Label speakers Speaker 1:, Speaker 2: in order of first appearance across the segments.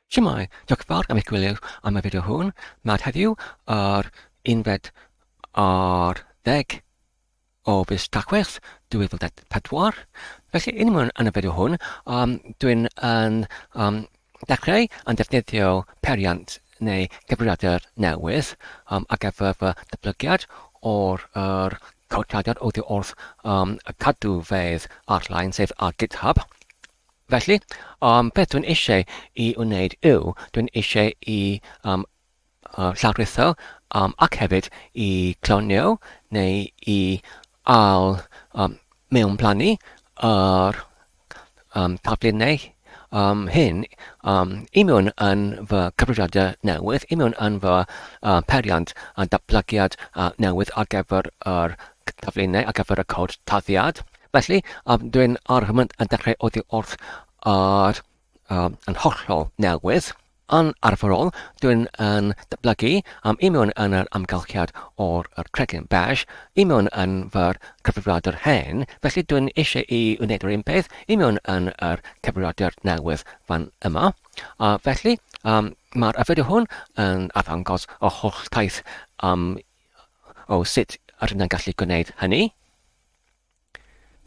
Speaker 1: Shwmae, diolch yn fawr am eich gwylio am y fideo hwn. Mae heddiw yr unfed ar ddeg o fis Tachwedd 2024. Felly, yn ymwneud yn y fideo hwn, um, dwi'n yn um, dechrau yn defnyddio periant neu gyfrifiadur newydd um, ar gyfer fy datblygiad o'r er codiadau oddi wrth um, y cadwfeydd ar-lein, sef ar GitHub. Felly, um, beth dwi'n eisiau i wneud yw, dwi'n eisiau i um, uh, llawrlwytho um, ac hefyd i clonio neu i ail um, mewnblannu yr um, taflunnau um, hyn um, i mewn yn fy cyfrifiadur newydd, i mewn yn fy uh, periant a datblygiad uh, newydd ar gyfer yr taflunnau, ar gyfer y cod taddiad. Felly, um, dwi'n ar hymwneud yn dechrau oddi wrth yr um, yn hollol newydd. Yn arferol, dwi'n yn datblygu um, i mewn yn yr amgylchiad o'r yr cregyn beige, i mewn yn fy cyfrifiadur hen, felly dwi'n eisiau i wneud yr un peth i mewn yn yr cyfrifiadur newydd fan yma. A felly, um, mae'r fideo hwn yn arddangos y holl taith um, o sut rydyn ni'n gallu gwneud hynny.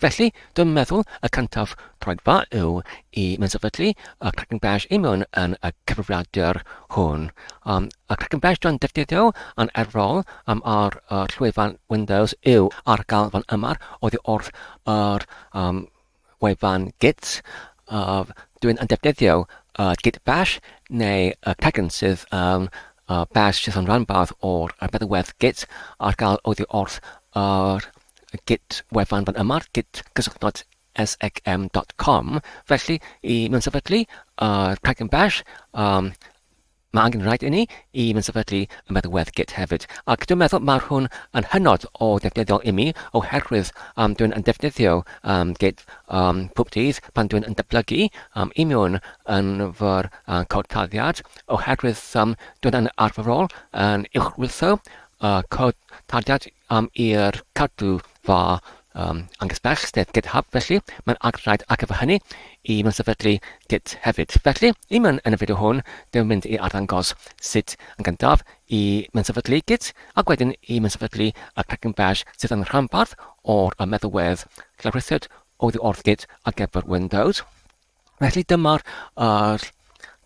Speaker 1: Felly, dwi'n meddwl y cyntaf troedfa yw i mewn-sefydlu y Kraken Bash i mewn yn y cyfrifiadur hwn. Um, y Kraken Bash dwi'n defnyddio yn arferol um, ar y llwyfan Windows yw ar gael fan yma oddi wrth yr um, wefan Git. Uh, dwi'n yn defnyddio uh, Git Bash neu y Kraken sydd um, uh, Bash sydd yn rhanbarth o'r meddalwedd Git ar gael oddi wrth yr Git wefan fan yma, git cysylltnod sxm.com. Felly, i mewn sefydlu yr uh, Kraken Bash, um, mae angen rhaid i ni i mewn sefydlu y meddalwedd Git hefyd. Ac dwi'n meddwl mae'r hwn yn hynod o ddefnyddiol i mi oherwydd um, dwi'n yn defnyddio um, Git um, pob dydd pan dwi'n yn datblygu um, i mewn yn fy uh, cod taddiad oherwydd um, dwi'n yn arferol yn uwchlwytho uh, cod taddiad am i'r cadw fy um, anghysbell, sef GitHub, felly mae'n argraid ar gyfer hynny i mewn sefydlu Git hefyd. Felly, i mewn yn y fideo hwn, dwi'n mynd i arddangos sut yn gyntaf i mewn sefydlu Git, ac wedyn i mewn sefydlu y Kraken Bash sydd yn rhanbarth o'r meddalwedd llawrythiad oddi wrth Git ar gyfer Windows. Felly dyma'r yr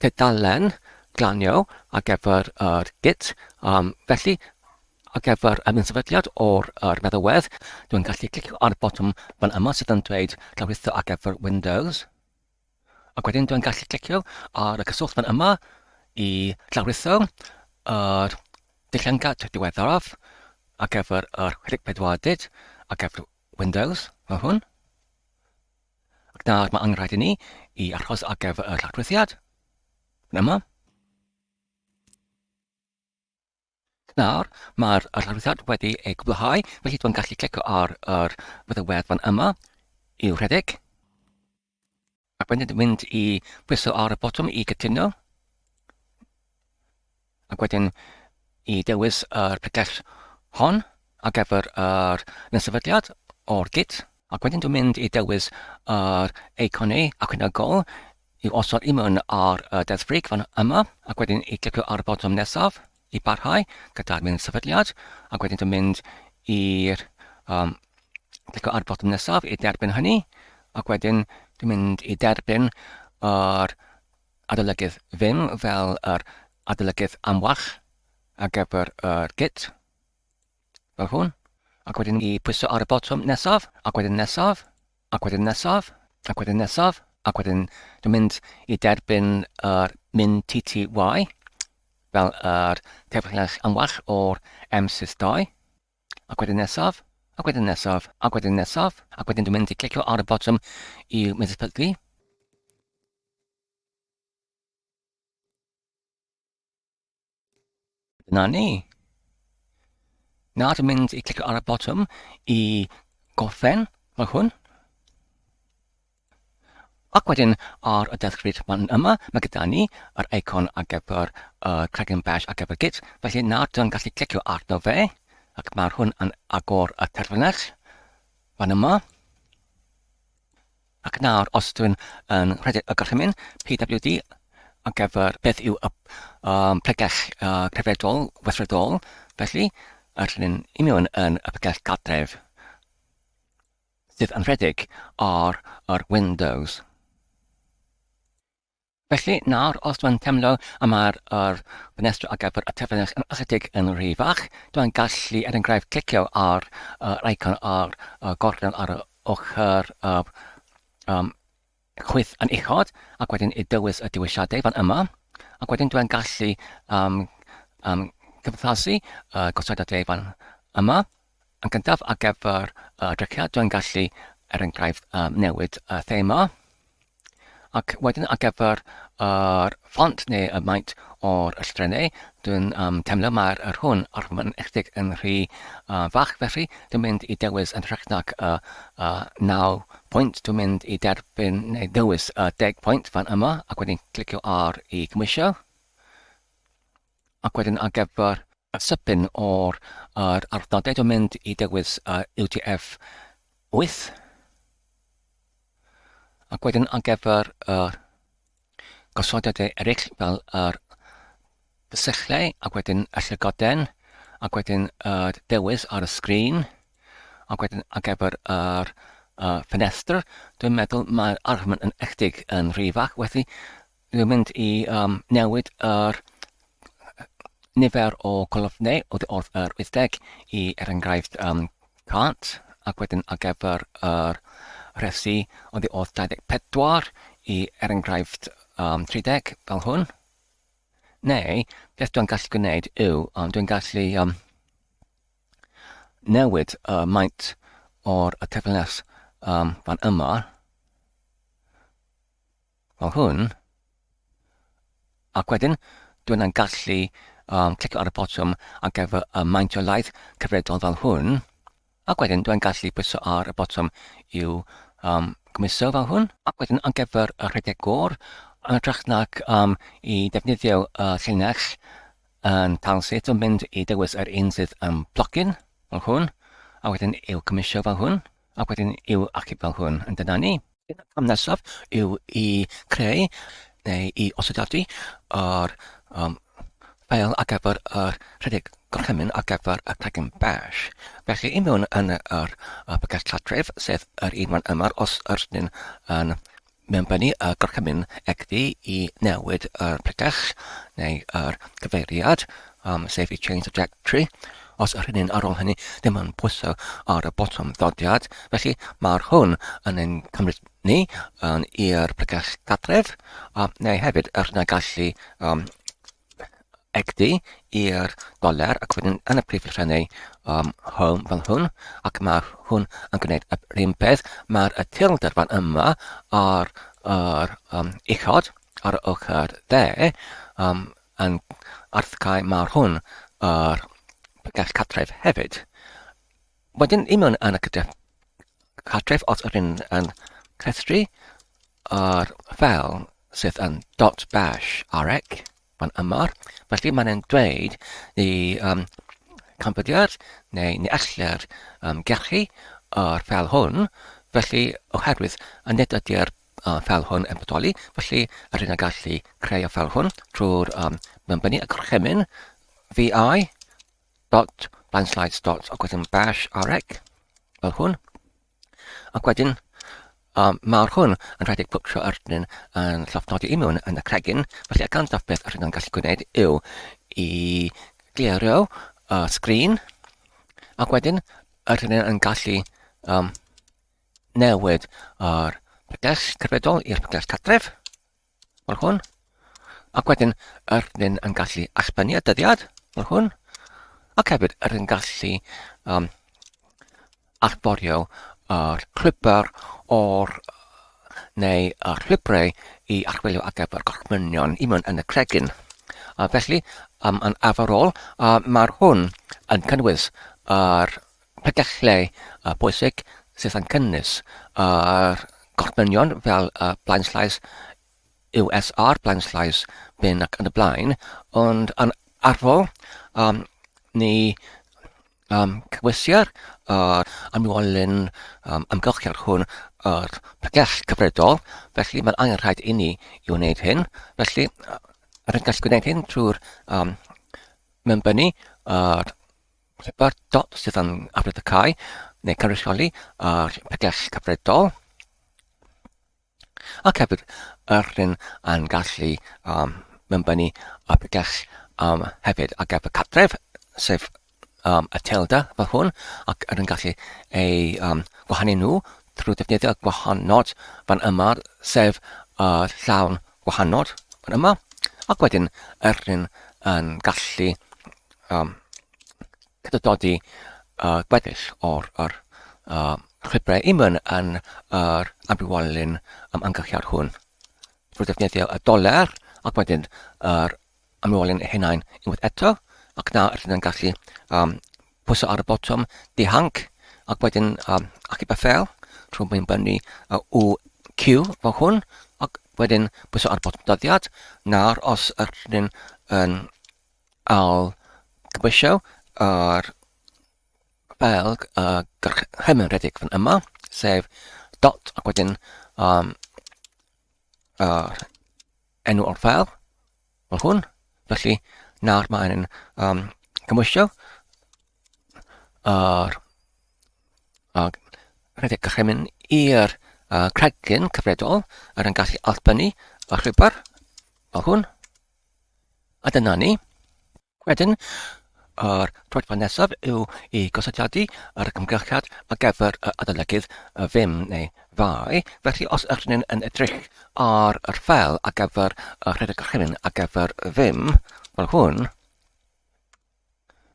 Speaker 1: tudalen glanio ar gyfer yr Git. Um, felly, ar gyfer y sefydliad o'r yr meddalwedd, dwi'n gallu clicio ar y botwm fan yma sydd yn dweud llawrytho ar gyfer Windows. Ac wedyn dwi'n gallu clicio ar y cyswllt fan yma i llawrytho yr dillangad diweddaraf ar gyfer yr 64 bit ar gyfer Windows, fel hwn. Ac nawr mae angen rhaid i ni i aros ar gyfer y rhagrithiad. Yn yma. Nawr mae'r rhagrithiad wedi ei gwblhau, felly dwi'n gallu clicio ar yr feddalwedd fan yma i'w rhedeg. Ac wedyn dwi'n mynd i pwyso ar y botwm i gytuno. Ac wedyn i dewis yr pregeth hon ar gyfer yr sefydliad o'r Git. Ac wedyn dwi'n mynd i dewis yr eiconau ychwanegol i'w osod i mewn ar y deddfwriaeth fan yma, ac wedyn i clicio ar y botwm nesaf i barhau gyda'r mynd sefydliad, ac wedyn dwi'n mynd i'r um, clicio ar y botwm nesaf i derbyn hynny, ac wedyn dwi'n mynd i derbyn yr adolygydd Vim fel yr adolygydd amlach ar gyfer yr Git, fel hwn, ac wedyn i pwyso ar y botwm nesaf, ac wedyn nesaf, ac wedyn nesaf, ac wedyn nesaf, ac wedyn dwi'n mynd i derbyn yr min TTY fel yr teflell amlach o'r M62. Ac wedyn nesaf, ac wedyn nesaf, ac wedyn nesaf, ac wedyn dwi'n mynd i clicio ar y botwm i mynd esblygu. Dyna ni. Nawr dwi'n mynd i clicio ar y botwm i gorffen fel hwn. Ac wedyn ar y deddfwriaeth fan yma, mae gyda ni yr eicon ar gyfer y Kraken Bash ar gyfer Git, felly nawr dwi'n gallu clicio arno fe, ac mae'r hwn yn agor y terfynell fan yma. Ac nawr, os dwi'n yn rhedeg y gorchymyn pwd ar gyfer beth yw y um, pregell uh, cyfredol, weithredol. Felly, rydyn ni'n union yn y pregell gartref sydd yn rhedeg ar yr Windows. Felly, nawr, os dwi'n teimlo y mae'r yr ffenestr ar gyfer y terfynell yn ychydig yn rhy fach, dwi'n gallu, er enghraifft, clicio ar yr icon ar y gornel ar y ochr yr um, chwith yn uchod, ac wedyn i dywys y dewisiadau fan yma, ac wedyn dwi'n gallu um, um, cyfathasu y gosodiadau fan yma. Yn gyntaf, ar gyfer y dryciad, dwi'n gallu, er enghraifft, um, newid y thema. Ac wedyn ar gyfer yr ffont neu y maint o'r llythrennau, dwi'n um, teimlo mae'r yr hwn ar yn ychydig yn rhy uh, fach, felly dwi'n mynd i dewis yn hytrach nag y uh, 9 pwynt, dwi'n mynd i derbyn neu dewis y 10 pwynt fan yma, ac wedyn clicio ar i gymwysio. Ac wedyn ar gyfer y sypyn o'r yr arddodau, dwi'n mynd i dewis uh, UTF 8. Ac wedyn ar gyfer yr gosodiadau eraill fel yr bysyllau ac wedyn y llygoden ac wedyn y dewis ar y sgrin ac wedyn ar gyfer yr uh, ffenestr, dwi'n meddwl mae'r arfman yn echtig yn rhy fach, felly dwi'n mynd i um, newid yr nifer o colofnau oddi wrth yr 80 i, er enghraifft, um, 100, ac wedyn ar gyfer yr rhesi oddi wrth 24 i, er enghraifft, um, 30, fel hwn. Neu, beth dwi'n gallu gwneud yw, um, dwi'n gallu um, newid y uh, maint o'r y teflnes um, fan yma, fel hwn, ac wedyn dwi'n yn gallu um, clicio ar y botwm ar gyfer y maint o laeth cyfredol fel hwn, ac wedyn dwi'n gallu pwyso ar y botwm i'w um, gymwyso fel hwn, ac wedyn ar gyfer y rhedeg gôr, yn hytrach nag um, i defnyddio y llinell yn tal syth, dwi'n mynd i dewis yr un sydd yn blocyn fel hwn, a wedyn i'w cymwysio fel hwn, ac wedyn i'w achub fel hwn, yn dyna ni. Y cam nesaf yw i creu neu i osodadu yr um, ffeil ar gyfer yr rhedeg gorchymyn ar gyfer y cregyn bash. Felly, i mewn yn yr uh, pregeth cartref, sef yr un fan yma, os yr ydyn yn mewnbynnu y gorchymyn egni i newid yr pregeth neu yr cyfeiriad, um, sef i change the directory, Os yr hynny'n ar ôl hynny ddim yn pwyso ar y botwm ddodiad, felly mae'r hwn yn ein cymryd ni yn i'r pregeth gartref, a neu hefyd yr hynna gallu um, egni i'r doler ac wedyn yn y prif llythrennau um, home fel hwn, ac mae hwn yn gwneud yr un peth. Mae'r y tilder fan yma ar yr um, uchod, ar y ochr dde, um, Yn arddgau mae'r hwn yr pregeth cartref hefyd. Wedyn i mewn yn y gyda cartref os ydyn yn rhestru yr ffeil sydd yn dot bash rec fan yma. Felly mae'n dweud ni um, canfyddiad neu ni ellir um, gellu yr ffeil hwn. Felly oherwydd nid ydy'r ffeil hwn yn bodoli, felly yr hyn a gallu creu y ffeil hwn trwy'r um, mewnbynnu y gorchymyn vi dot blaen dot ac wedyn bash rec fel hwn. Ac wedyn um, mae'r hwn yn rhedeg pob tro yr hyn yn llofnodi i mewn yn y cregyn, felly y gyntaf beth yr hyn yn gallu gwneud yw i glirio y sgrin, ac wedyn yr hyn yn gallu um, newid yr pregeth cyfredol i'r pregeth cartref, fel hwn, ac wedyn yr hyn yn gallu allbynnu y dyddiad, fel hwn, ac hefyd yr yn gallu um, allforio yr llwybr o'r neu y llwybrau i archwilio ar gyfer gorchmynion i mewn yn y cregyn. A felly, um, yn arferol, uh, mae'r hwn yn cynnwys yr Pregethau pwysig sydd yn cynnwys yr gorchmynion fel y blaenllais USR, blaenllais bin ac yn y blaen, ond yn arferol um, ni um, cymwysir yr amrywiolyn um, amgylchiad hwn yr pregell cyfredol, felly mae'n angen rhaid i ni i wneud hyn. Felly, rydyn gallu gwneud hyn trwy'r um, mewnbynnu yr rhywbeth dot sydd yn arwydd y cae, neu cynrychioli yr pregell cyfredol. Ac hefyd, yr hyn yn gallu um, mewnbynnu y pregell um, hefyd ar gyfer cartref, sef um, y tilde fel hwn, ac yr yn gallu ei um, gwahanu nhw trwy defnyddio gwahanod fan yma, sef y llawn gwahanod fan yma, ac wedyn yr hyn yn gallu um, cydododi uh, gweddill o'r yr, uh, llwybrau i mewn yn yr amrywiolyn um, amgylchiad hwn trwy defnyddio y doler ac wedyn yr amrywiolyn eu hunain unwaith eto, ac na rydyn yn gallu um, pwyso ar y botwm dihanc, ac wedyn um, achub y ffeil trwy mewnbynnu uh, U Q fel hwn, ac wedyn pwyso ar y botwm dyddiad. Nawr, os ydyn yn al gymwysio yr ffeil uh, gorchymyn rhedeg fan yma, sef dot ac wedyn um, uh, enw o'r ffeil, fel hwn. Felly, nawr mae'n um, cymwysio yr uh, rhedeg gorchymyn i'r uh, cregyn cyfredol ar yn gallu allbynnu y llwybr fel hwn. A dyna ni. Wedyn, yr troedfa nesaf yw i gosodiadu yr amgylchiad ar gyfer y adolygydd y fim neu fai. Felly, os ydych chi'n yn edrych ar yr ffeil ar gyfer y rhedeg gorchymyn ar gyfer y fim, fel hwn,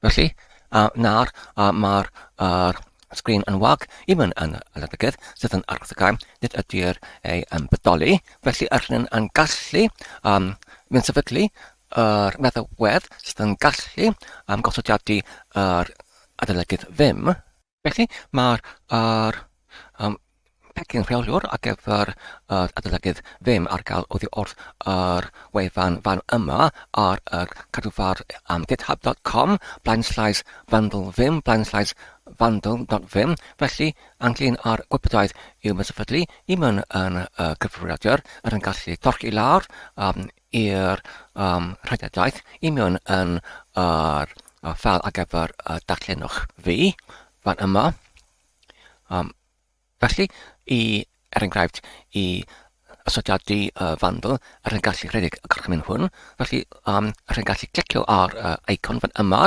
Speaker 1: felly, a nawr mae'r yr sgrin yn wag i mewn yn y adolygydd sydd yn arddegau, nid ydy'r ei yn bodoli, felly ydych chi'n yn gallu um, mynd sefydlu yr meddalwedd sydd yn gallu um, gosodiadu yr adolygydd Vim. Felly, mae'r yr, um, pecyn rheoliwr ar gyfer yr adolygydd Vim ar gael oddi wrth yr wefan fan yma ar yr cadwfar um, github.com blaenslaes bundle vim blaenslaes bundle.vim. Felly, ynglyn â'r gwybodaeth i'w mysefydlu i mewn yn y cyfrifiadur, yr yn gallu torchi lawr um, i'r um, rhediadaeth i mewn yn yr uh, ffeil ar gyfer uh, darllenwch fi fan yma. Um, felly, i, er enghraifft, i ysodiadu uh, fandl, yr yn gallu rhedeg y gorchymyn hwn. Felly, um, yr yn gallu clicio ar uh, icon fan yma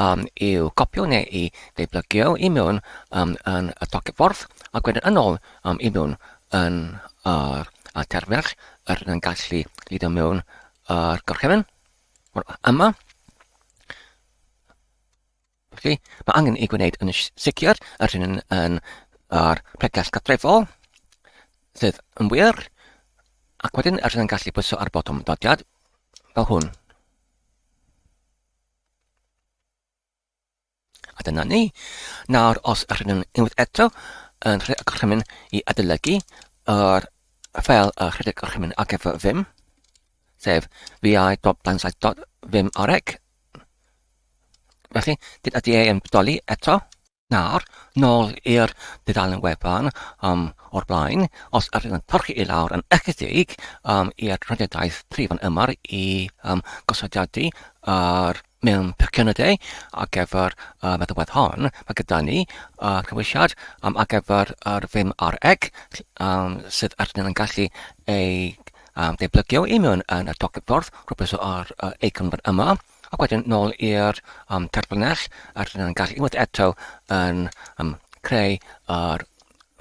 Speaker 1: um, i'w copio neu i ddeblygio i mewn um, yn y tocyn ffordd, ac wedyn yn ôl um, i mewn yn yr a terfynell yr yn gallu gludo mewn yr gorchymyn yma. Felly, mae angen ei gwneud yn sicr yr hyn yn yr pregeth cartrefol sydd yn wir, ac wedyn yr hyn yn gallu pwyso ar botwm dodiad fel hwn. A dyna ni. Nawr, os ydych yn unwaith eto yn rhedeg y gorchymyn i adolygu yr ffeil y rhedeg gorchymyn ar gyfer Vim, sef vi.blindside.vimrec. Felly, nid ydy ei yn bodoli eto. Nawr, nôl i'r dudalen wefan um, o'r blaen, os ydych yn torchi i lawr yn ychydig um, i'r rhediadaeth prif yn yma i um, gosodiadu yr Mewn pecynnau ar gyfer y meddalwedd hon, mae gyda ni y cymhwysiad um, ar gyfer yr Vim RX um, sydd ydyn yn gallu ei um, deblygio i mewn yn y tocyn ffordd, rhywbeth o'r uh, eicon fan yma, ac wedyn nôl i'r um, terfynell, a rydyn yn gallu unwaith eto yn um, creu yr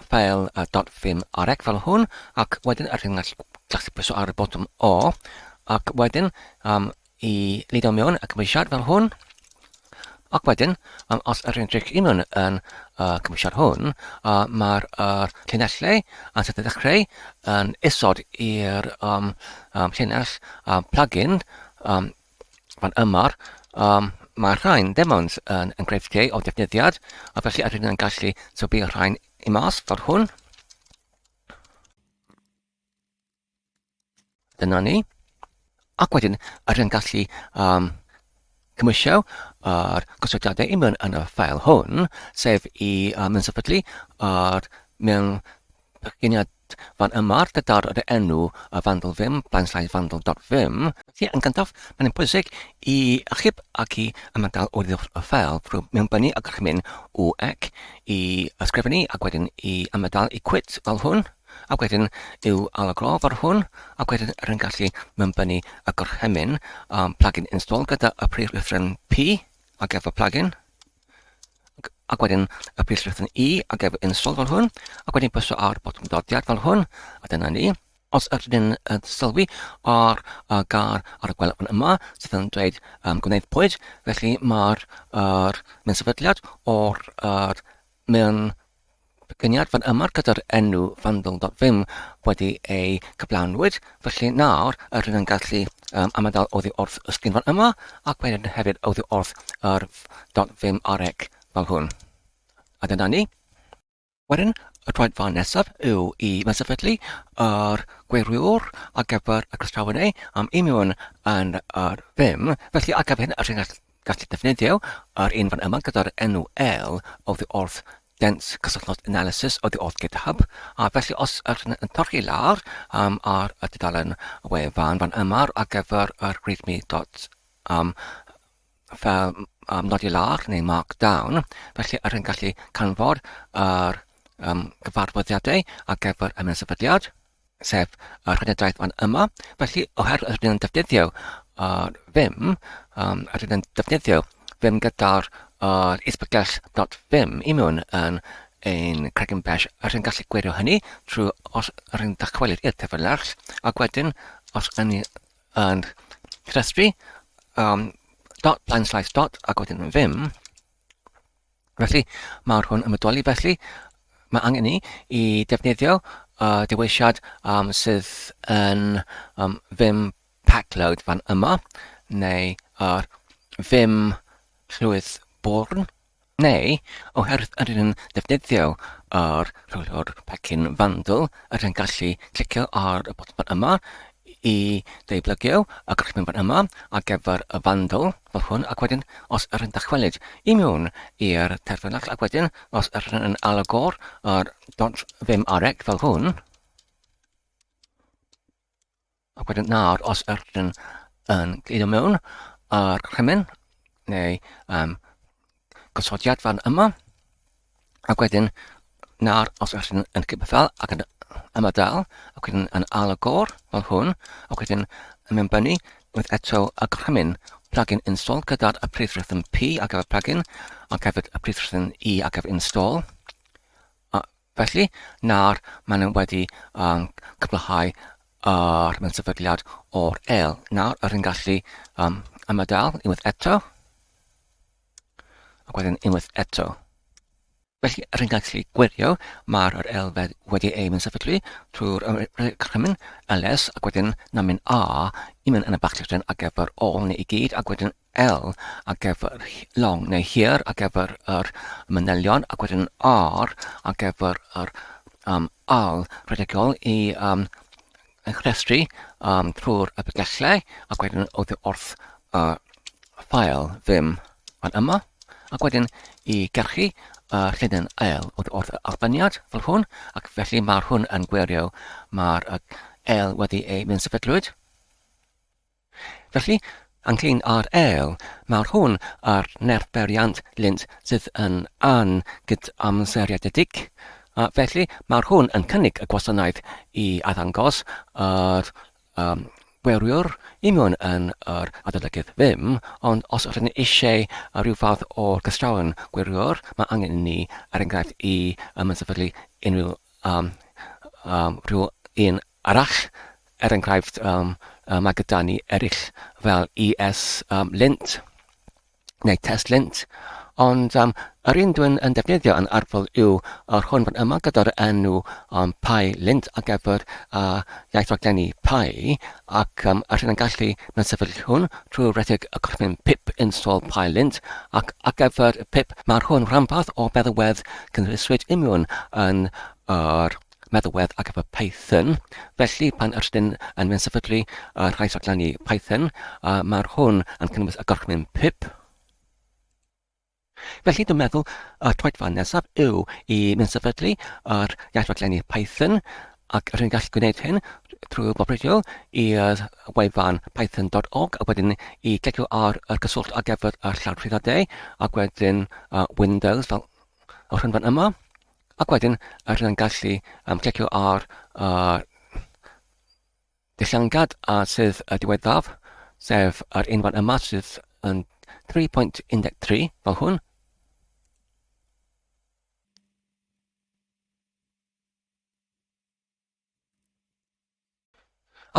Speaker 1: ffeil uh, .vimrx fel hwn, ac wedyn rydyn yn gallu pwyso ar y botwm O, ac wedyn um, i ludo mewn y cymhwysiad fel hwn. Ac wedyn, um, os yr edrych i mewn yn y uh, cymhwysiad hwn, uh, mae'r uh, llinellau a sydd yn dechrau yn isod i'r um, um, llinell um, plugin um, fan yma. Um, mae rhain ddim ond yn enghreifftiau o defnyddiad, a felly ydyn yn gallu sylwi rhain i mas fel hwn. Dyna ni. Ac wedyn, yr yn gallu um, cymwysio yr gosodiadau i mewn yn y ffael hwn, sef i um, yn sefydlu yr mewn peginiad fan yma gyda'r enw Vandal Vim, blaenslaes vandal.vim. Felly, yn gyntaf, mae'n bwysig i achub ac i ymadael oddi wrth y ffeil drwy mewnbynnu y gorchymyn UX i ysgrifennu ac wedyn i ymadael i quit fel hwn, ac wedyn i'w ailagor fel hwn, ac wedyn rwy'n gallu mewnbynnu y gorchymyn um, plugin install gyda y prif lythryn P ar gyfer plugin, ac wedyn y prif lythryn E ar gyfer install fel hwn, ac wedyn pwyso ar botwm dodiad fel hwn, a dyna ni. Os ydyn yn sylwi ar y gair ar y gwelwch yma sydd yn dweud um, gwneud pwyd, felly mae'r er, mewn sefydliad o'r er, mewn Cyniad fan yma gyda'r enw vandal.vim wedi ei cyflawnwyd, felly nawr yr ydyn yn gallu um, ymadael oddi wrth y sgrin fan yma ac wedyn hefyd oddi wrth yr .vim rec fel hwn. A dyna ni. Wedyn, y troed fan nesaf yw i sefydlu yr gwiriwr ar gyfer y cystrawen am i mewn yn yr Vim. Felly ar gyfer hyn, yr hyn gallu defnyddio yr un fan yma gyda'r enw L oddi wrth Dense Cysylltnod Analysis oddi wrth GitHub. A felly os ydych yn torri lawr um, ar y dudalen wefan fan yma ar gyfer yr readme dot um, fel um, nodi lawr neu markdown, felly yr yn gallu canfod yr um, gyfarwyddiadau ar gyfer y sefydliad, sef y rhaniadaeth fan yma. Felly, oherwydd rydyn yn defnyddio uh, Vim, um, rydyn yn defnyddio Vim gyda'r uh, isbygell.vim i mewn yn ein Kraken Bash, rydyn gallu gwirio hynny trwy os rydyn dychwelyd i'r tefyllell, ac wedyn os yn yn rhestru um, dot blind slice dot ac wedyn yn ddim. Felly, mae'r hwn yn bodoli felly. Mae angen ni i defnyddio dewisiad um, sydd yn um, ddim packload fan yma, neu yr ddim llwyth bwrn. Neu, oherwydd ydyn yn defnyddio yr rheolwr pecyn Vandal, ydyn yn gallu clicio ar y botwm yma i ddeublygu y gorchymyn fan yma ar gyfer y Vandal fel hwn, ac wedyn os ydyn yn dychwelyd i mewn i'r terfynell, ac wedyn os ydyn yn ail-agor yr dot vim rec fel hwn, Ac wedyn nawr, os ydyn yn gludo mewn yr rhemyn neu um, gosodiad fan yma, ac wedyn nawr os ydyn yn cybyfel ac yn ymadael, ac wedyn yn ail-agor fel hwn, ac wedyn yn mewnbynnu unwaith eto y gorchymyn plugin install gyda'r y prif rhythm P ar gyfer plugin, ac hefyd y prif rhythm E ar gyfer install. A felly, nawr maen nhw wedi um, cwblhau yr mewn sefydliad o'r el. Nawr, yr yn gallu um, ymadael unwaith eto, ac wedyn unwaith eto. Felly, yr yn gallu gwirio mae'r yr elfed wedi ei mynd sefydlu trwy'r gorchymyn LS ac wedyn namyn A i mynd yn y bachludyn ar gyfer ôl neu i gyd ac wedyn L ar gyfer long neu hir ar gyfer yr manylion ac wedyn R ar gyfer yr um, al rhedegol i um, rhestru um, trwy'r y pregethau ac wedyn oddi wrth y uh, ffael ddim fan yma ac wedyn i gyrchu y uh, llinyn L oddi wrth y arbenniad fel hwn ac felly mae'r hwn yn gwirio mae'r uh, L wedi ei mynd sefydlwyd. Felly, ynglŷn â'r ail, mae'r hwn a'r nerth-beiriant lint sydd yn an-gydamseriadedig, a felly mae'r hwn yn cynnig y gwasanaeth i arddangos yr um, gwiriwr i mewn yn yr adolygydd ddim, ond os ydyn ni eisiau rhyw fath o gystrawen gwiriwr, mae angen i ni, er enghraifft, i ymsefydlu unrhyw um, um, rhyw un arall, er enghraifft, um, mae gyda ni eraill fel ES um, Lint neu Test Lint, ond um, yr un dwi'n yn defnyddio yn arfer yw yr hwn fan yma gyda'r enw um, Pi Lint ar gyfer uh, iaith raglenni Pi, ac um, yr hyn yn gallu mewn sefyll hwn trwy redeg y gorchymyn pip install Pi Lint, ac ar gyfer pip mae'r hwn rhanbarth o feddalwedd cynhwyswyd imiwn yn yr meddalwedd ar gyfer Python. Felly, pan ydyn yn mynd sefydlu y rhai rhaglenni Python, mae'r hwn yn cynnwys y gorchymyn pip. Felly dwi'n meddwl y troedfan nesaf yw i mynd sefydlu yr iaith raglenni Python ac rwy'n gallu gwneud hyn trwy bobrydio i'r wefan python.org a wedyn i clicio ar y cyswllt ar gyfer y llawrhyddadau ac wedyn Windows fel y rhynfan yma ac wedyn rwy'n gallu um, clicio ar uh, Dillangad a sydd y diweddaf, sef yr unfan yma sydd yn 3.13 fel hwn.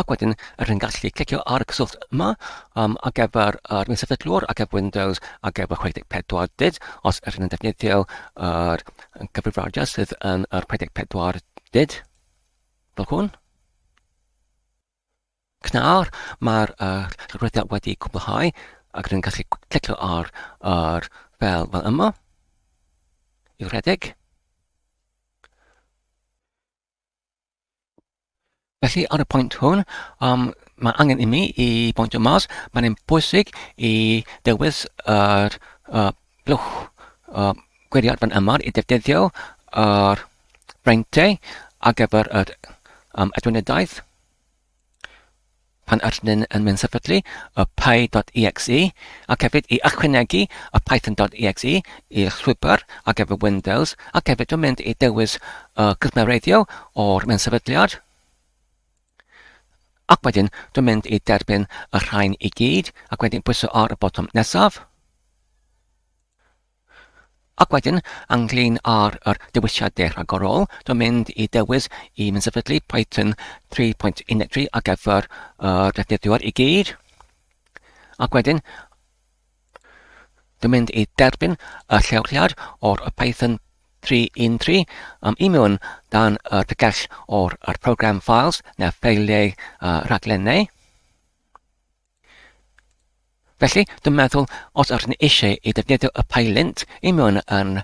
Speaker 1: Ac wedyn, yr yn gallu clicio ar y cyswllt yma um, ar gyfer yr sefydlwr, ar gyfer Windows, ar gyfer 64 did, os ydyn yn defnyddio yr cyfrifiadur sydd yn yr 64 did. Fel hwn. Cnawr, mae'r uh, rhwydwaith wedi cwblhau ac rydyn gallu clicio ar yr fel fel yma i redeg. Felly ar y pwynt hwn, um, mae angen i mi i bwyntio mas, mae'n bwysig i dewis yr uh, blwch uh, gwiriad fan yma i defnyddio yr breintiau ar gyfer yr um, adwiniadaeth pan ydyn yn mynd sefydlu y py.exe ac hefyd i ychwanegu y python.exe i'r llwybr ar gyfer Windows ac hefyd dwi'n mynd i dewis y cysmereiddio o'r mewn sefydliad ac wedyn dwi'n mynd i derbyn y rhain i gyd ac wedyn pwyso ar y botwm nesaf. Ac wedyn, ynglyn â'r yr dewisiadau rhagorol, dwi'n mynd i dewis i mynd sefydlu Python 3.13 ar gyfer yr defnyddiwr i gyd. Ac wedyn, dwi'n mynd i derbyn y lleoliad o'r Python 3.13 um, i mewn dan y pregell o'r yr program files neu ffeiliau uh, rhaglennau. Felly, dwi'n meddwl os ydyn ni eisiau i ddefnyddio y peilint i mewn yn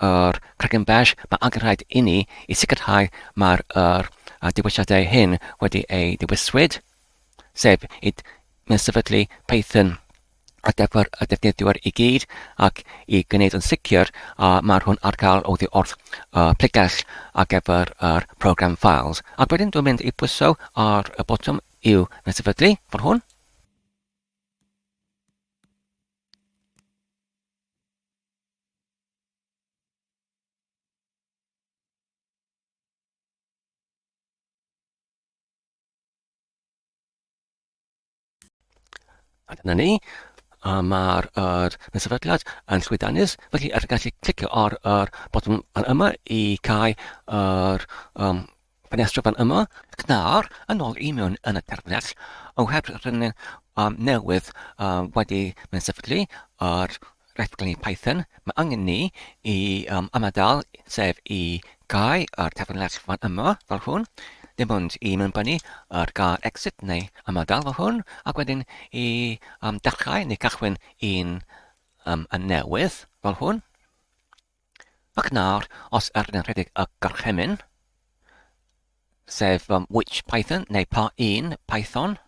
Speaker 1: yr Kraken Bash, mae angen rhaid i ni i sicrhau mae'r yr dewisiadau hyn wedi eu dewiswyd, sef i sefydlu Python ar gyfer y defnyddwyr i gyd ac i gwneud yn sicr a mae'r hwn ar gael oddi wrth y pregell ar gyfer yr program files. Ac wedyn dwi'n mynd i pwyso ar y botwm i'w sefydlu fel hwn. A dyna ni. A mae'r er, sefydliad yn llwyddiannus, felly er gallu clicio ar yr botwm fan yma i cael yr um, ffenestr fan yma. Cnar yn ôl i mewn yn y terfynell, oherwydd rydyn ni um, newydd um, wedi mynd sefydlu yr rhaglenni Python, mae angen ni i um, ymadael, sef i gau yr terfynell fan yma, fel hwn, dim ond i mewnbynnu yr gair exit neu ymadael fel hwn, ac wedyn i um, dechrau neu cychwyn un um, yn newydd fel hwn. Ac nawr, os ydyn yn rhedeg y gorchymyn, sef um, which Python neu pa un Python.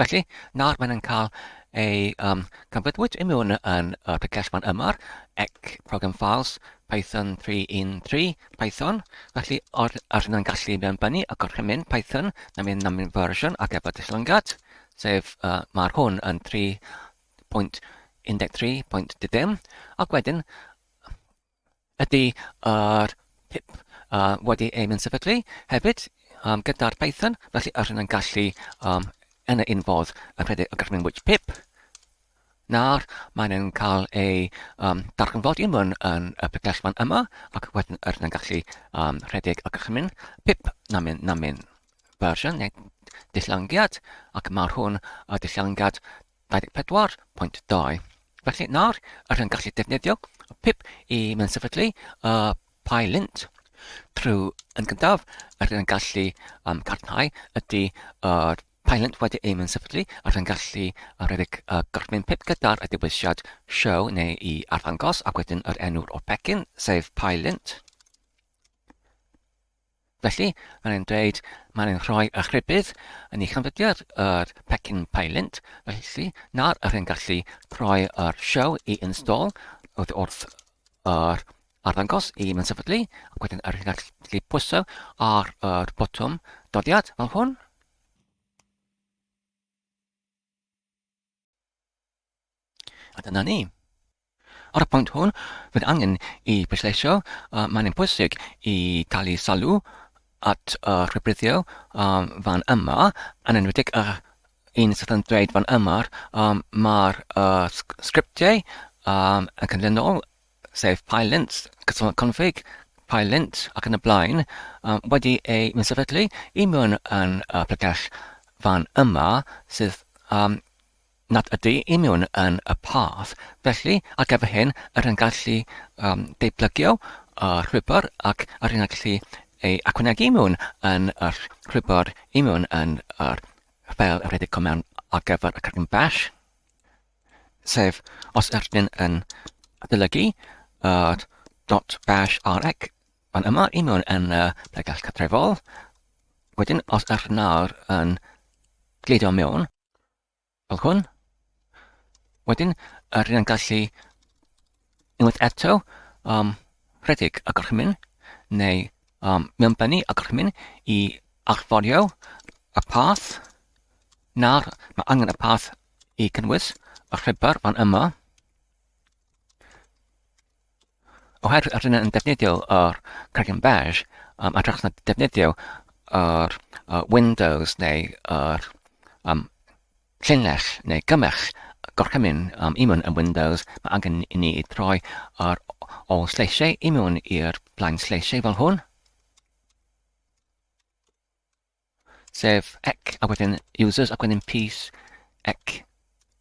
Speaker 1: Felly, nawr mae'n cael ei um, canfyddwyd i mewn yn y pregell fan yma, ec program files Python 3.1.3 Python. Felly, ar, ar yna'n gallu mewnbynnu y gorchymyn Python na mynd am version ar gyfer dillyngat, sef uh, mae'r hwn yn 3 0.13.dim, ac wedyn ydy yr pip uh, wedi ei mynd sefydlu hefyd um, gyda'r Python, felly yr hyn yn gallu um, yn y un fodd yn rhedeg y gorchymyn which pip. Nawr, mae'n yn cael ei um, darganfod i mewn yn y pregellfan yma, ac wedyn yr hyn yn gallu um, rhedeg y gorchymyn pip namin namin version neu dillangiad, ac mae'r hwn y dillangiad 24.2. Felly nawr, yr yn gallu defnyddio y pip i mewn sefydlu y PyLint trwy yn gyntaf, yr yn gallu um, cadarnhau ydy yr PyLint wedi ei mewn sefydlu, yr yn gallu rhedeg y gorchymyn pip gyda'r dewisiad show neu i arddangos ac wedyn yr enw'r o'r pecyn, sef PyLint. Felly, mae'n e'n dweud, mae'n e'n rhoi y rhybudd yn ei chanfyddiad yr pecyn Pylint, felly nawr yr e'n gallu troi yr show i install oddi wrth yr arddangos i mewn sefydlu, ac wedyn yr e'n gallu pwyso ar yr botwm doddiad fel hwn. A dyna ni. Ar y pwynt hwn, fydd angen i bwysleisio, uh, mae'n bwysig i talu salw at y uh, rhybuddio um, fan yma, yn enwedig y uh, un sydd yn dweud fan yma, um, mae'r uh, sgriptiau um, yn canlynol, sef pylint, config, pylint ac yn y blaen, um, wedi ei sefydlu i mewn yn y pregell fan yma sydd um, nad ydy imiwn yn y path, felly ar gyfer hyn yr yn gallu um, deblygio y llwybr ac yr yn gallu ei ychwanegu imiwn yn y llwybr imiwn yn yr ffeil rhedeg command ar gyfer y cerdyn bash, sef os ydyn yn adolygu y .bash rx fan yma imiwn yn y pregell cartrefol, wedyn os ydyn nawr yn gludo mewn, fel hwn. Wedyn, yr yn gallu unwaith eto um, rhedeg y gorchymyn neu um, mewnbynnu y gorchymyn i allforio y path. Nawr, mae angen y path i cynnwys y rhybr fan yma. Oherwydd rydyn yn defnyddio yr Kraken Bash, um, a trach na defnyddio yr uh, Windows neu yr um, llinell neu gymell gorchymyn um, i mewn yn Windows, mae angen i ni troi yr ôl sleisiau i mewn i'r blaen sleisiau fel hwn. Sef ec ac wedyn users ac wedyn piece ec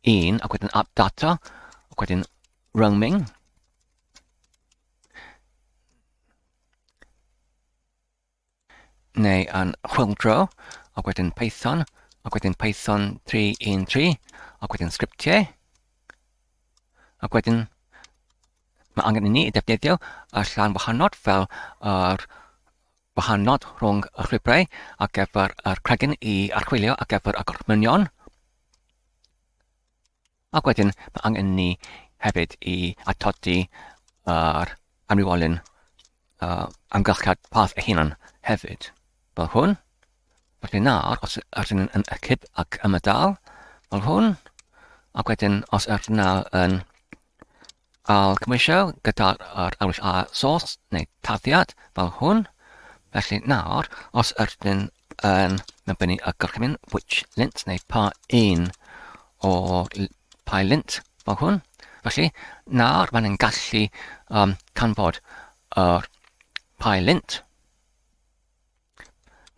Speaker 1: 1 ac wedyn app data ac wedyn roaming. Neu yn chwyldro ac wedyn Python ac wedyn Python 313 ac wedyn sgriptiau ac wedyn mae angen i ni defnyddio y llan wahanol fel yr wahanol rhwng y llwybrau ar gyfer yr cregyn i archwilio ar gyfer y gorchmynion. Ac wedyn mae angen ni hefyd i atodi yr amrywiolyn uh, amgylchiad path ei hunan hefyd. Fel hwn. Felly nawr, os ydyn yn ychyb ac ymadael, fel hwn, ac wedyn os ydyn nawr yn Al cymhwyso gyda'r yr arwyll A source neu tarddiad fel hwn. Felly nawr, os ydyn yn mewnbynnu y gorchymyn which lint neu pa un o pa lint fel hwn. Felly nawr mae'n gallu um, canfod yr pa lint.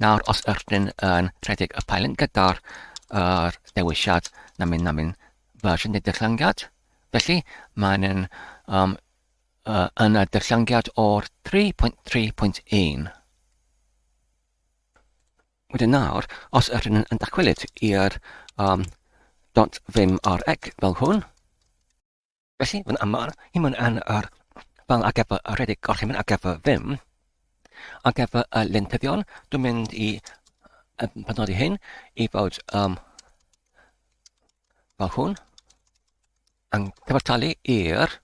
Speaker 1: Nawr os ydyn yn rhedeg y pilot gyda'r yr dewisiad namyn namyn version neu dyllangiad, felly mae'n yn, um, uh, yn y dyllangiad o'r 3.3.1. Wedyn nawr, os ydyn yn dychwelyd i'r um, .vim rx fel hwn, Felly, yn aml, i mewn yn yr fel ar gyfer y rhedeg gorchymyn ar gyfer Vim, ar gyfer y lentyddion, dwi'n mynd i penodi hyn i fod um, fel hwn, yn cyfartalu i'r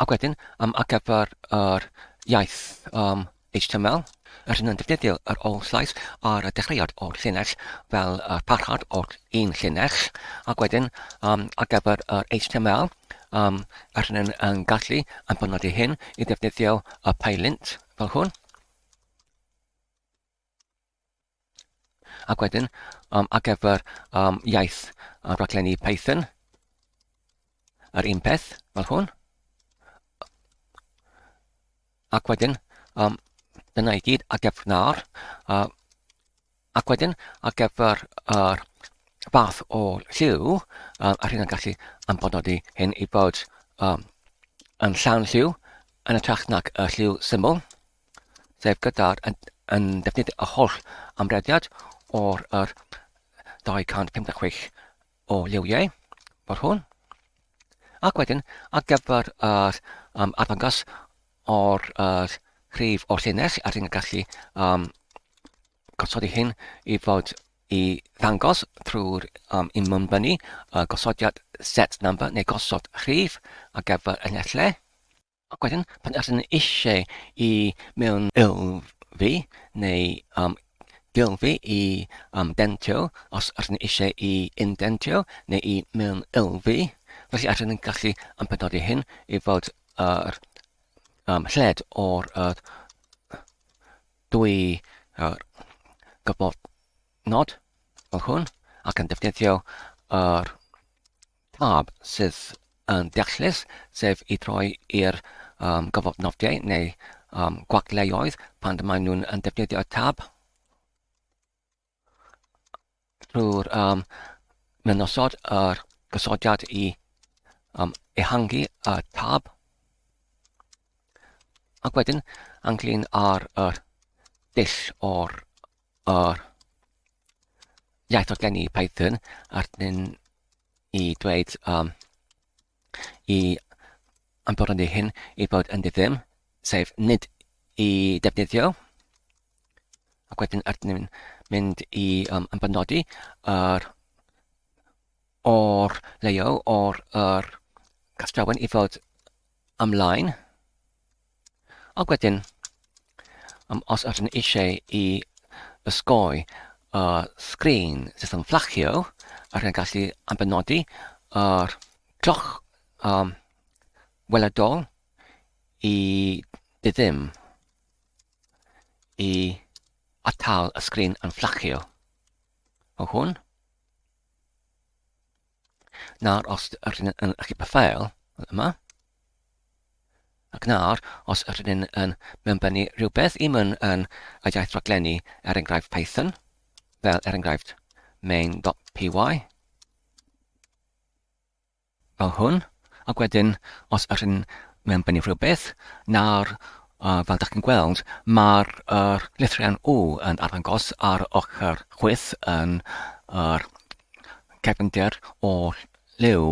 Speaker 1: Ac wedyn, um, ar gyfer yr iaith um, HTML, rydyn yn defnyddio yr ôl llais ar y dechreuad o'r llinell fel y parhad o'r un llinell, ac wedyn um, ar gyfer yr HTML, um, rydyn yn, yn gallu yn penodi hyn i ddefnyddio y pylint fel hwn. Ac wedyn, um, ar gyfer um, iaith a rhaglenni Python, yr un peth fel hwn. Ac wedyn, um, dyna i gyd ar gyfer nawr. Uh, ac wedyn, ar gyfer yr fath o lliw, um, a rhywun yn gallu ambododi hyn i fod um, yn llawn lliw, yn ytrach nag y lliw syml. sef gyda'r yn, yn defnyddio y holl amrediad o'r yr 256 o liwiau, fel hwn. Ac wedyn, ar gyfer yr um, arddangos o'r yr rhif o'r llinell, a rydyn ni'n gallu um, gosod hyn i fod i ddangos trwy'r um, ymwybynnu y gosodiad set number neu gosod rhif ar gyfer y llinellau. Ac wedyn, pan ydyn ni eisiau i mewn ilfi neu um, gilfi i um, dentio, os ydyn ni eisiau i indentio neu i mewn ilfi, felly ydyn ni'n gallu ympenodi hyn i fod yr um, lled o'r er, dwy er, gyfnod fel hwn ac yn defnyddio yr tab sydd yn deallus, sef i droi i'r um, gyfnodiau neu um, gwagleoedd pan maen nhw'n yn defnyddio'r tab trwy'r um, mewnosod yr gosodiad i um, ehangu y tab ac wedyn ynglyn ar yr dull o'r yr iaith o geni Python arnyn i dweud um, i ymboroni hyn i fod yn ddiddim, sef nid i defnyddio, ac wedyn ydyn mynd i um, ymbenodi yr o'r leio o'r yr castrawen i fod ymlaen. Ac wedyn, um, os ydyn eisiau i ysgoi y sgrin sydd yn fflachio, ydyn yn gallu ambenodi yr cloch um, weledol i ddiddim i atal y sgrin yn fflachio. O hwn. Nawr, os ydyn yn achub y ffeil yma, ac nawr, os ydyn yn mewnbynnu rhywbeth i mewn yn y iaith raglenni, er enghraifft Python, fel er enghraifft main.py, fel hwn, ac wedyn, os ydyn mewnbynnu rhywbeth, nawr, fel dych chi'n gweld, mae'r er lythrennau U yn arddangos ar ochr chwith yn yr cefndir o liw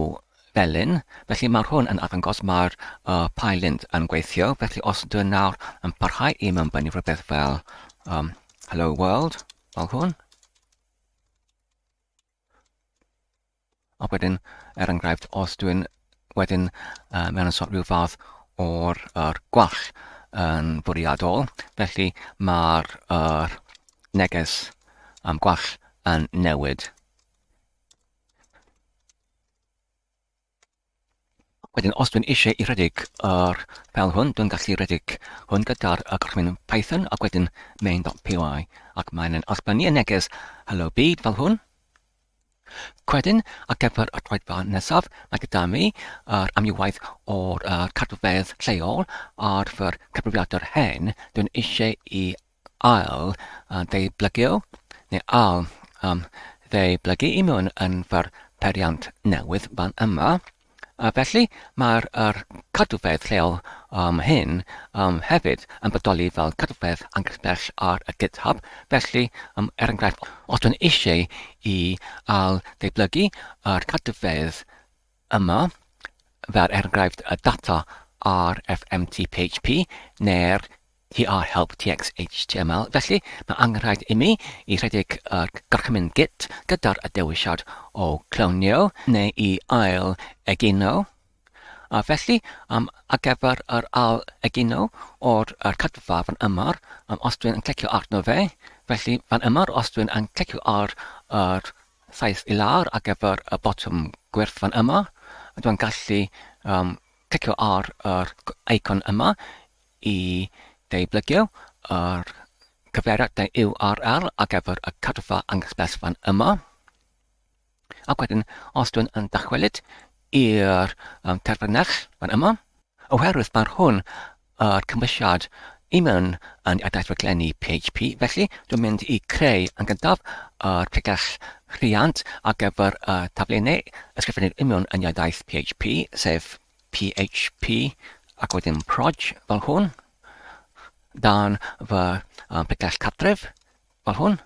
Speaker 1: felyn, felly mae'r hwn yn arddangos mae'r uh, pylint yn gweithio, felly os dwi nawr yn parhau i mewnbynnu rhywbeth fel um, Hello World, fel hwn, ac wedyn, er enghraifft, os dwi'n wedyn uh, mewn sort rhyw fath o'r er gwall yn fwriadol, felly mae'r er neges am gwall yn newid. Wedyn, os dwi'n eisiau i redeg yr ffeil hwn, dwi'n gallu redeg hwn gyda'r gorchymyn Python ac wedyn main.py ac mae'n yn allbynnu y neges hello byd fel hwn. Wedyn, ar gyfer y troedfa nesaf, mae gyda mi yr amrywiaeth o'r cadwfedd lleol ar fy cyfrifiadur hen. Dwi'n eisiau i ail ddeublygu neu ail um, ddeublygu i mewn yn fy periant newydd fan yma. A felly mae'r er cadwfedd lleol um, hyn um, hefyd yn bodoli fel cadwfedd anghysbell ar y GitHub. Felly, um, er enghraifft, os dwi'n eisiau i ail ddeublygu yr cadwfedd yma, fel er enghraifft y data ar FMTPHP neu'r TR help TXHTML. Felly, mae angenrhaid imi i rhedeg yr gorchymyn git gyda'r dewisiad o clonio neu i ail egino. A felly, um, ar gyfer yr ail egino o'r er cadfa fan yma, um, os dwi'n yn clicio arno fe, felly fan yma, os dwi'n yn clicio ar yr saeth i lawr ar gyfer y botwm gwyrdd fan yma, dwi'n gallu um, clicio ar yr icon yma i ddeublygu yr cyfeiriad neu URL ar gyfer y cadfa anghysbell fan yma. Ac wedyn, os dwi'n yn dychwelyd i'r um, terfynell fan yma, oherwydd mae'r hwn yr cymwysiad i mewn yn y daith raglenni PHP, felly dwi'n mynd i creu yn gyntaf yr pregell rhiant ar gyfer y taflenau ysgrifennu i mewn yn iaith PHP, sef PHP ac wedyn proj fel hwn, dan fy um, pregell cartref fel hwn,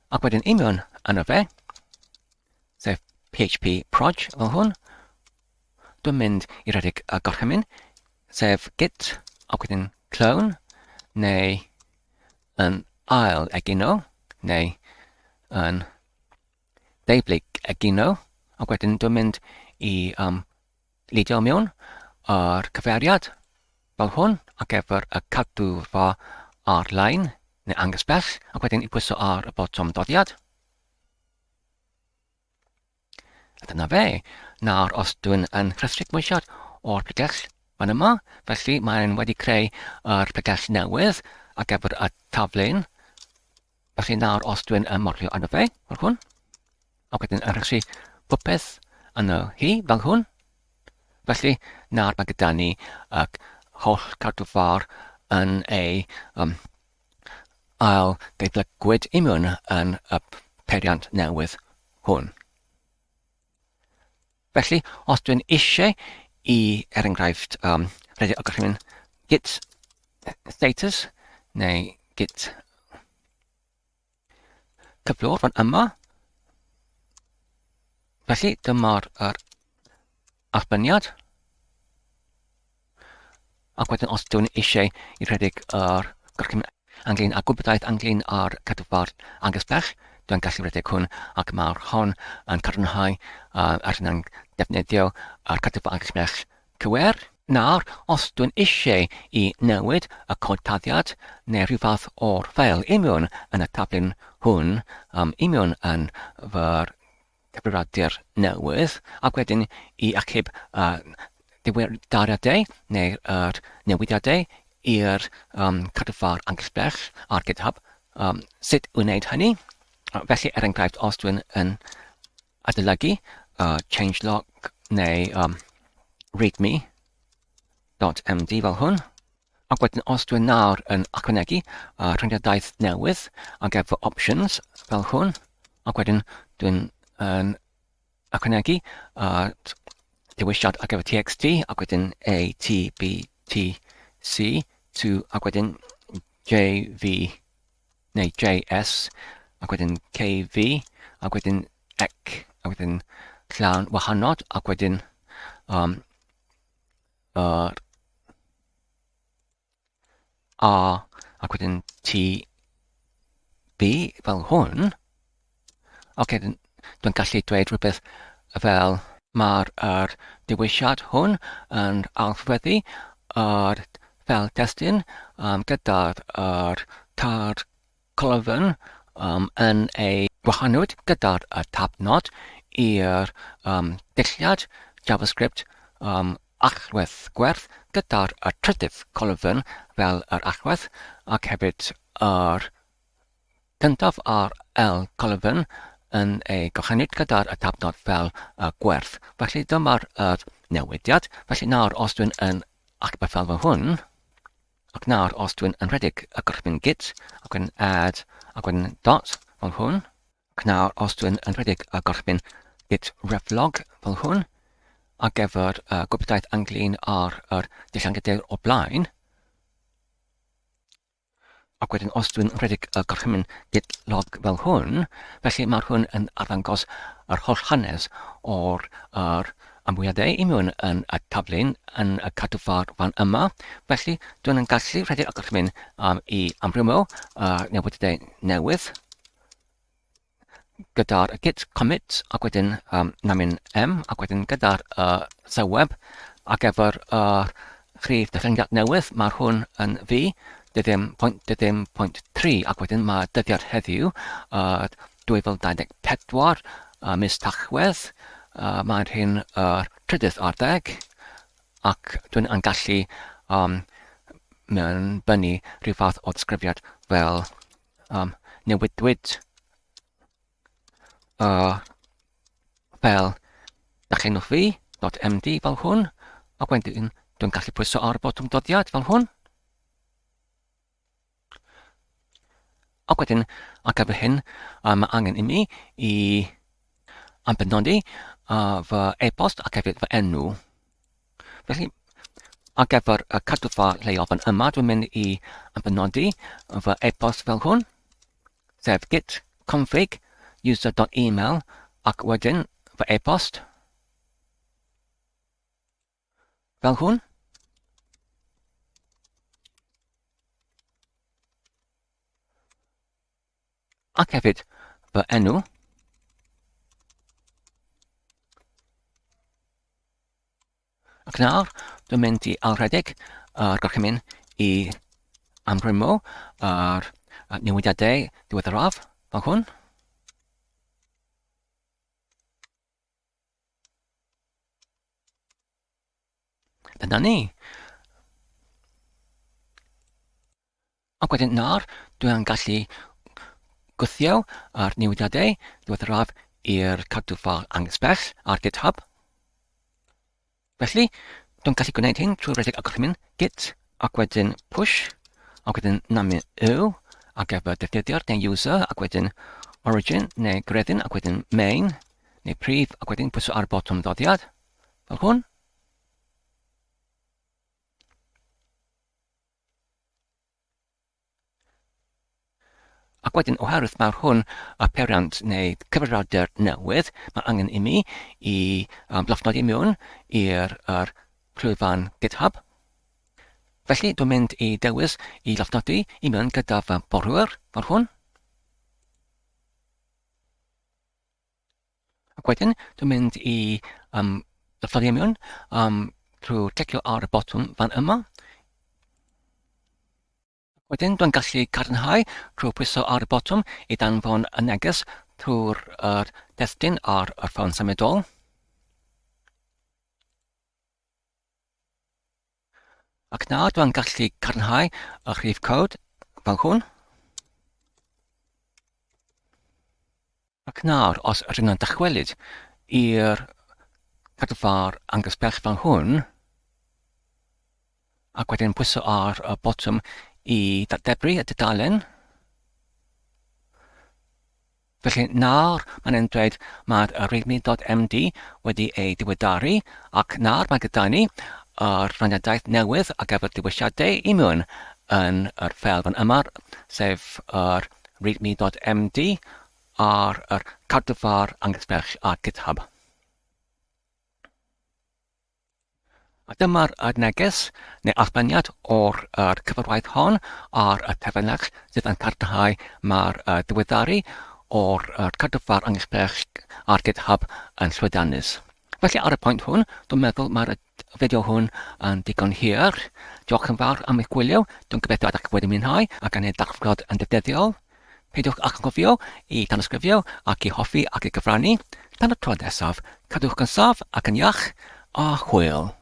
Speaker 1: ac wedyn i mewn yno fe, sef PHP proj fel hwn, dwi'n mynd i redeg y gorchymyn, sef git ac wedyn clone. neu yn ail egino, neu yn deublyg egino, ac wedyn dwi'n mynd i um, lidio mewn yr cyfeiriad fel hwn ar gyfer y cadwfa ar-lein neu anghysbell, ac wedyn i pwyso ar y botwm doddiad. A dyna fe. Nawr, os dwi'n yn rhestru cymwysiad o'r pregell fan yma, felly mae'n wedi creu yr pregell newydd ar gyfer y taflen. Felly nawr, os dwi'n yn morfio arno fe, fel hwn, ac wedyn yn rhestru popeth yno hi, fel hwn, felly nawr mae gyda ni y holl cadw far yn ei um, ail ddatblygwyd i mewn yn y peiriant newydd hwn. Felly, os dwi'n eisiau i, er enghraifft, um, rhedeg y gorchymyn git status neu git cyflwr fan yma, felly dyma'r yr allbyniad. Ac wedyn os dwi'n eisiau i rhedeg yr gorchymyn ynglyn â gwybodaeth ynglyn â'r cadwfar angysbell, dwi'n gallu rhedeg hwn ac mae'r hon yn cadarnhau uh, ar hynna'n defnyddio yr cadwfar angysbell cywir. Nawr, os dwi'n eisiau i newid y cod taddiad neu rhyw fath o'r ffeil union yn y taflen hwn, um, union yn fy cyfrifiadur newydd ac wedyn i achub y diweddariadau neu'r newidiadau i'r um, cadwfar Anglesbell ar GitHub. Um, sut i wneud hynny? Felly, er enghraifft, os dwi'n yn adolygu uh, changelog neu um, readme.md fel hwn, Ac wedyn os dwi'n nawr yn ychwanegu uh, rhyngwladaeth newydd ar gyfer options fel hwn, ac wedyn dwi'n yn ychwanegu uh, dewisiad ar gyfer txt, ac wedyn A, T, B, T, C, 2, ac wedyn J, V, neu J, S, ac wedyn K, V, ac wedyn X, ac wedyn llawn wahanol, ac wedyn um, yr A ac wedyn T B fel hwn. Oce, okay, dwi'n gallu dweud rhywbeth fel mae'r er dewisiad hwn yn alfweddu yr fel testun um, gyda'r er tar colofn um, yn ei gwahanwyd gyda'r y tab nod i'r um, dulliad JavaScript um, allwedd gwerth gyda'r y trydydd colofn fel yr allwedd ac hefyd yr cyntaf a'r L colofn yn ei gwahanwyd gyda'r y tab nod fel y gwerth. Felly dyma'r yr newidiad. Felly nawr os dwi'n yn achub y fel hwn, Ac nawr, os dwi'n yn rhedeg y gorchymyn git, ac wedyn add, ac wedyn dot, fel hwn. Ac nawr, os dwi'n yn rhedeg y gorchymyn git reflog, fel hwn, ar gyfer y gwybodaeth ynglyn â'r yr dillangydau o blaen, ac wedyn os dwi'n rhedeg y gorchymyn git log fel hwn, felly mae'r hwn yn arddangos yr holl hanes o'r yr Amwyadau i mewn yn y taflen yn y cadwfar fan yma, felly dwi'n yn gallu rhedeg y gorchymyn um, i amrywio y newidiadau newydd gyda'r git commit ac wedyn um, namin m ac wedyn gyda'r uh, sylweb ar gyfer y uh, rhif darlleniad newydd mae'r hwn yn fi dyddiad pwynt dyddiad pwynt 3 ac wedyn mae dyddiad heddiw uh, 2024, uh, mis Tachwedd, uh, mae'n hyn yr trydydd ar ddeg, ac dwi'n yn gallu um, mewn bynu rhyw fath o ddisgrifiad fel um, newidwyd uh, fel darllenwch fi .md fel hwn, ac wedyn dwi'n gallu pwyso ar y botwm doddiad fel hwn. Ac wedyn, ar gyfer hyn, mae angen i mi i ambenodi fy e-bost ac hefyd fy enw. Felly, ar gyfer y cadwfa lleol fan yma, dwi'n mynd i ambenodi fy e-bost fel hwn, sef git config user.email ac wedyn fy e-bost fel hwn. Ac hefyd fy enw. Ac nawr, dwi'n mynd i alredeg yr gorchymyn i amrwymo yr newidiadau diweddaraf fel hwn. Dyna ni. Ac wedyn nawr, dwi'n gallu gwthio yr newidiadau diweddaraf i'r cadw ffeil anghysbell ar GitHub. Felly, dwi'n gallu gwneud hyn trwy redeg y gorchymyn git ac wedyn push ac wedyn namu yw ar gyfer defnyddiwr neu user ac wedyn origin neu gredyn ac wedyn main neu prif ac wedyn pwyso ar botwm ddoddiad fel hwn. Ac wedyn, oherwydd mae'r hwn y peiriant neu cyfrifiadur newydd, mae angen i mi i um, lofnodi mewn i'r er llwyfan GitHub. Felly, dwi'n mynd i dewis i lofnodi i mewn gyda fy borwyr fel hwn. Ac wedyn, dwi'n mynd i um, ddefnyddio mewn um, trwy clicio ar y botwm fan yma. Ac wedyn, dwi'n gallu cadarnhau trwy pwyso ar y botwm i danfon y neges trwy'r er testun ar y ffôn symudol. Ac nawr dwi'n gallu cadarnhau y rhif cod fel hwn. Ac nawr, os ydyn nhw'n dychwelyd i'r cadwfar angysbell fel hwn, ac wedyn pwyso ar y botwm i datdebru y dudalen, Felly nawr mae'n e'n dweud mae'r readme.md wedi ei diweddaru ac nawr mae gyda ni yr rhaniadaeth newydd ar gyfer dewisiadau i mewn yn yr ffeil fan yma, sef yr readme.md ar yr cadwfar anghysbell ar GitHub. A dyma'r neges neu allbyniad o'r yr cyfarwaith hon ar y terfynell sydd yn cadarnhau mae'r diweddaru o'r yr cadwfar anghysbell ar GitHub yn llwyddiannus. Felly ar y pwynt hwn, dwi'n meddwl mae'r fideo hwn yn digon hir. Diolch yn fawr am eich gwylio, dwi'n gobeithio ydych chi wedi mwynhau ac yn ei darganfod yn ddefnyddiol. Peidiwch â chofio i danysgrifio ac i hoffi ac i gyfrannu. Tan y tro nesaf, cadwch yn saff ac yn iach, a hwyl!